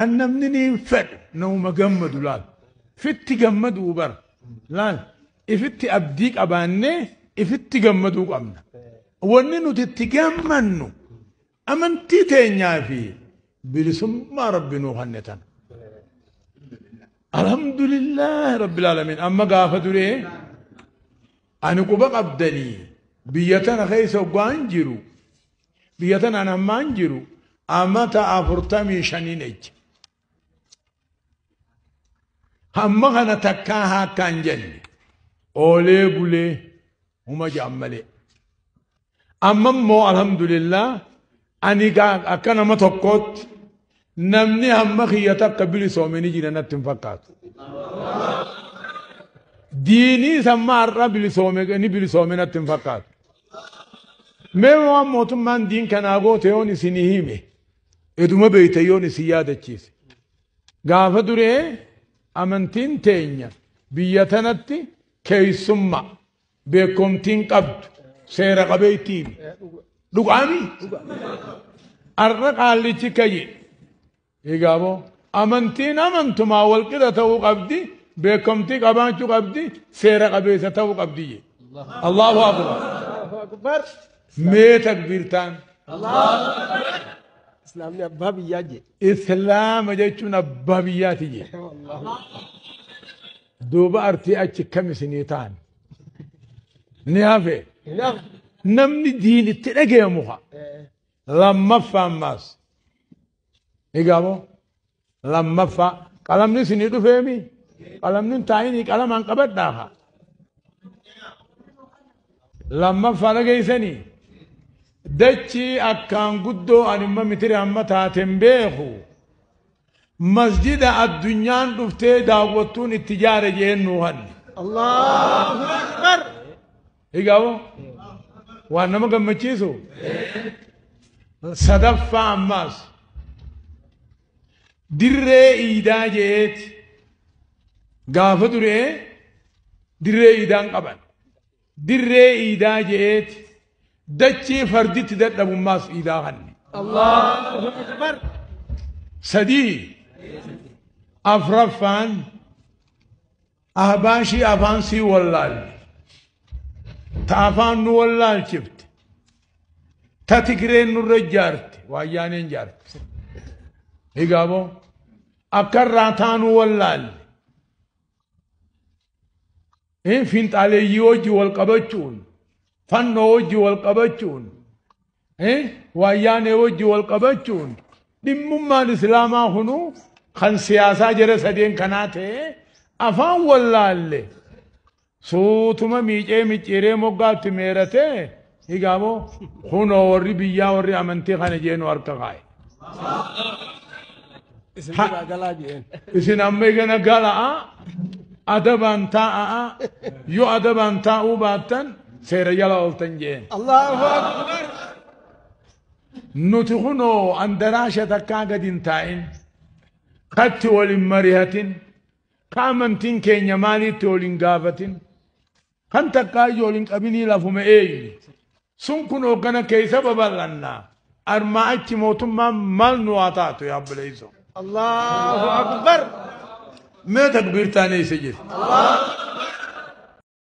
An namni ni hin fedhu namuma gammadu laal. Fitti gammaduu bara. Laal ifitti abdii qabaannee ifitti gammaduu qabna. Wanni nuti itti gammannu amantii teenyaa fi bilisummaa Rabbi nuu kenne tana. Alhamdulillah Rabbil Aalamiin. Amma gaafa duree ani quba qabdanii biyya tana keessa hoggaan jiru, biyya tana ani ammaan jiru amata 45 ejja. Hamma kana takkaa haakkaan jenne oolee bulee huma ja'an malee. Amma immoo alhamdulillah ani akka nama tokkootti namni hamma kiyya takka bilisoome ni jira natti hin fakkaatu. Diinii samma har'a bilisoome ni bilisoome natti hin fakkaatu. Mee waan mootummaan diin kanaa goote yoon isinii hime, eduma beeyte yoon isin yaadachiise. Gaafa duree amantiin teenya biyya tanatti keessummaa beekumtiin qabdu seera qabeettiin dhugaami. Har'a qaallichi kayye. Egaa amantiin amantumaa walqixa ta'uu qabdi, beekumtii qabaachuu qabdi, seera qabeessa ta'uu qabdi. Allahu akbar. Mee takbiirtaan. Islaamni abbaa biyyaa jee. Islaama jechuun abbaa biyyaati jee. Duuba artii achi kam isinii ta'an? Ni hafe. Namni diin itti dhagayamu haa. Lammaffaa ammaas. Egaa moo lammaffaa qalamni isinii dhufeemi? Qalamni hin taa'inii qalamaan qabadhaa haa. Lammaffaa dhageessanii dachii akkaan guddoo ani imma mitiri amma taateen beeku masjida addunyaan dhuftee daawwattuun itti ijaare jeen nuu hanni. Allahu akbar. Egaa moo waan nama gammachiisu. Sadaffaa ammaas dirree iidaa jeeti gaafa duree dirree iidaan qaban. Dirree iidaa jeeti dachii farditti dadhabummaas iidaa kanne. Allahu akbar. Sadii afraffaan ahbaashii afaan sii wallaalle ta afaan nu wallaalchifte ta Tigreen nurra ijaarte waayyaaneen ijaarte. Egaa moo akka irraa taanuu wallaalle finxaaleeyyii wajji wal qabachuun, fannoo wajji wal qabachuun, waayyaanee wajji wal qabachuun dhimmummaan islaamaa kunuu kan siyaasaa jara sadeen kanaa ta'e afaan wallaalle suutuma miicee micciiree moggaatti meeratee egaa moo kunoo warri biyyaa warri amantii kana jeenu harka kaa'e. Isin biraa galaa jeen. Isin amma egana gala'a adabaan taa'a yoo adabaan taa'uu baattan seera jala ooltan jeen. Allahu akbar. Nuti kunoo andaraasha takkaa gadi hin taa'in, katti wal hin mari'atin, ka amantiin keenya maaliitti wal hin gaafatin, kan takkaa ijoo wal hin qabinii lafuma eeyyu. Sun kunoo kana keessa babal'annaa. Armaa achi mootummaan maal nu haa taatu yaa obboleessoo. Allahu akbar. Mee takbiirtaan eessa jirti?